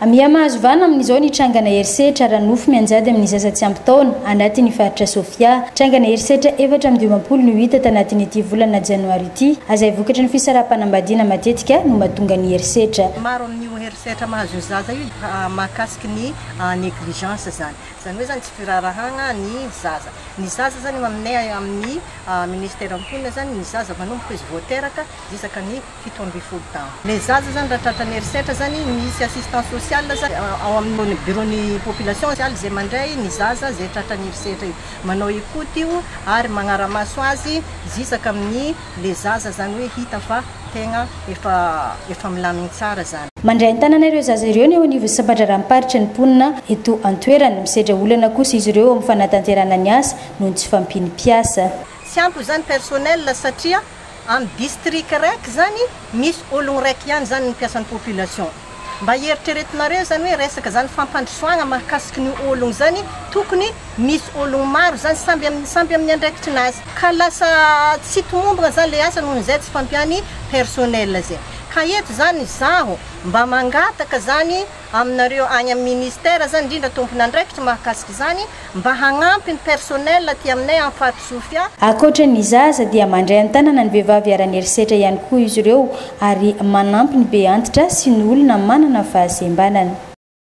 Miha-mahazo vahana amin'izao ny trangana herisetra ara-nofo mianjady amin'ny zaza tsy ampy taona anatin'ny faritra Sofia. Trangana herisetra 54 no hita tanatin'ity volana janoary ity, izay vokatry ny fisaraham-panambadiana matetika no mahatonga ny herisetra. Maro amin'io herisetra mahazo ny zaza io mahakasiky ny négligence zany. Zany hoe zany tsy firarahagna ny zaza. Ny zaza zany aminay amin'ny ministère mponina zany ny zaza manomboka izy vao teraka jusqu'à ny 17 taona. Le zaza zany raha tratran'ny herisetra zany misy assistance sociale zany ao amin'ny bureau ny population zay mandray ny zaza zay tratran'ny herisetra io. Manao écoute io ary magnara-maso azy jusqu'à amin'ny le zaza zany hoe hita fa tegna efa efa milamigny tsara zany. Mandray an-tanana ireo zaza ireo ny eo anivon'ny sampandraharaham-paritry ny mponina eto an-toerana. Misedra olana kosa izy ireo amin'ny fanatanterahana ny asa noho ny tsy fahampian'ny mpiasa. Tsy ampy zany personnel satria amin'ny district raiky zany misy ologno raiky ihany zany ny mpiasan'ny population. Mba hieritreretinareo zany hoe resaka zany fampandrosoagna mahakasiky ny ologno zany tokony misy ologno maro zany samby amin'ny samby amin'ny andraikitrinazy. Ka lasa tsy tomombagna zany le asa noho izay tsy fampiany personnel zay. Ka eto zany zaho mba mangataka zany aminareo agny amin'ny ministère zany indrindra tompon'andraikitra mahakasiky zany mba hagnampy ny personnel aty aminay amin'ny faritry Sofia. Ankoatra ny zaza dia mandray an-tanana ny vehivavy iharan'ny herisetra ihany koa izy ireo ary manampy ny be antitra sy ny olona manana fahasembanana.